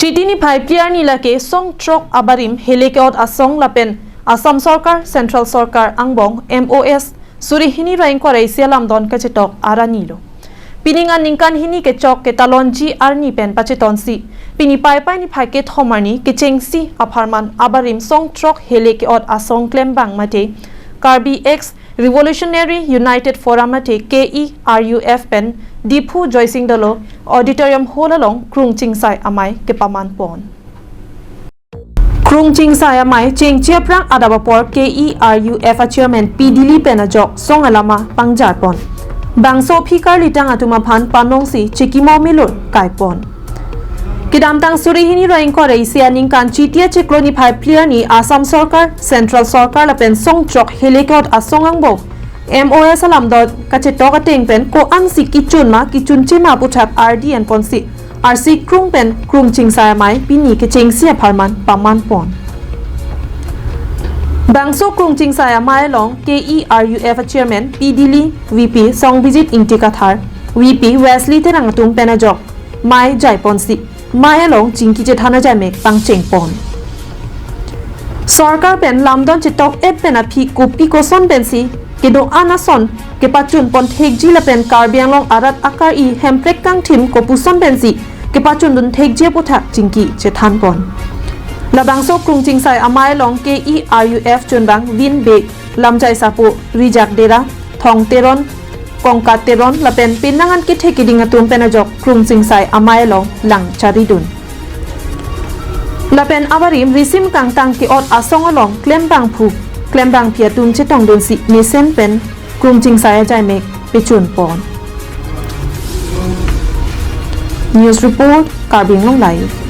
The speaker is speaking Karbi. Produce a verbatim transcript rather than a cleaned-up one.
Chiti niphai phli arni lake song throk abarim hele ke-ot asong lapen Assam Sorkar, Central Sorkar angbong M O S suri hini ra ingkoi ra isi alamdon kachetok aranilo. Pining aningkan hini kechok ketalonji arni pen pachetonsi, pini Paipai niphai kethom arni kechengsi apharman abarim song throk hele ke-ot asong klembang mate Karbi Ex Revolutionary United Forum mate K E R U F pen Diphu Joysing Doloi Auditorium Hall along Krung Chingsai Amei kepaman pon. Krung Chingsai Amei chengche aphrang adap apor K E R U F a Chairman P Dili pen ajok song alama pangjar pon. Bangso aphi karlitang atum aphan panongsi chekimo milur kai pon. Kedamtang suri hini ra ingkoi ra isi aningkan Chiti achiklo niphai phli arni Assam Sorkar, Central Sorkar lapen song throk hele ke-ot asong angbong M O S alamdon kachetok ateng pen ko-ansi kechun ma kechunche ma aputhak ardi enponsi arsi krung pen Krung Chingsai Amei pini kechengsi apharman paman pon. Bangso Krung Chingsai Amei along K E R U F a Chairman P Dili, V P Songbijit Ingti Kathar, V P Wesley Terang atum pen ajok mei jai ponsi mei along chingki chethan ajaimek pangcheng pon. Sorkar pen lamdon chetok-et pen aphi kopi koson pensi kedo-an ason kepachun pon thekji lapen Karbi Anglong arat akari hemprek kangthim kopuson pensi kepachun dun thekji aputhak chingki chethan pon. Labangso Krung Chingsai Amei along K E R U F chunbang Vin Bey, Lamjai Sapo, Rijak Dera, Thong Teron, Kongkat Teron lapen penang an kethe keding atum pen ajok Krung Chingsai Amei along lang charidun. Lapen abarim risim kangtang ke-ot asong along klembangphu klembangphi atum chetongdunsi mesen pen Krung Chingsai ajaimek pechun pon. News report, Karbi Anglong Live.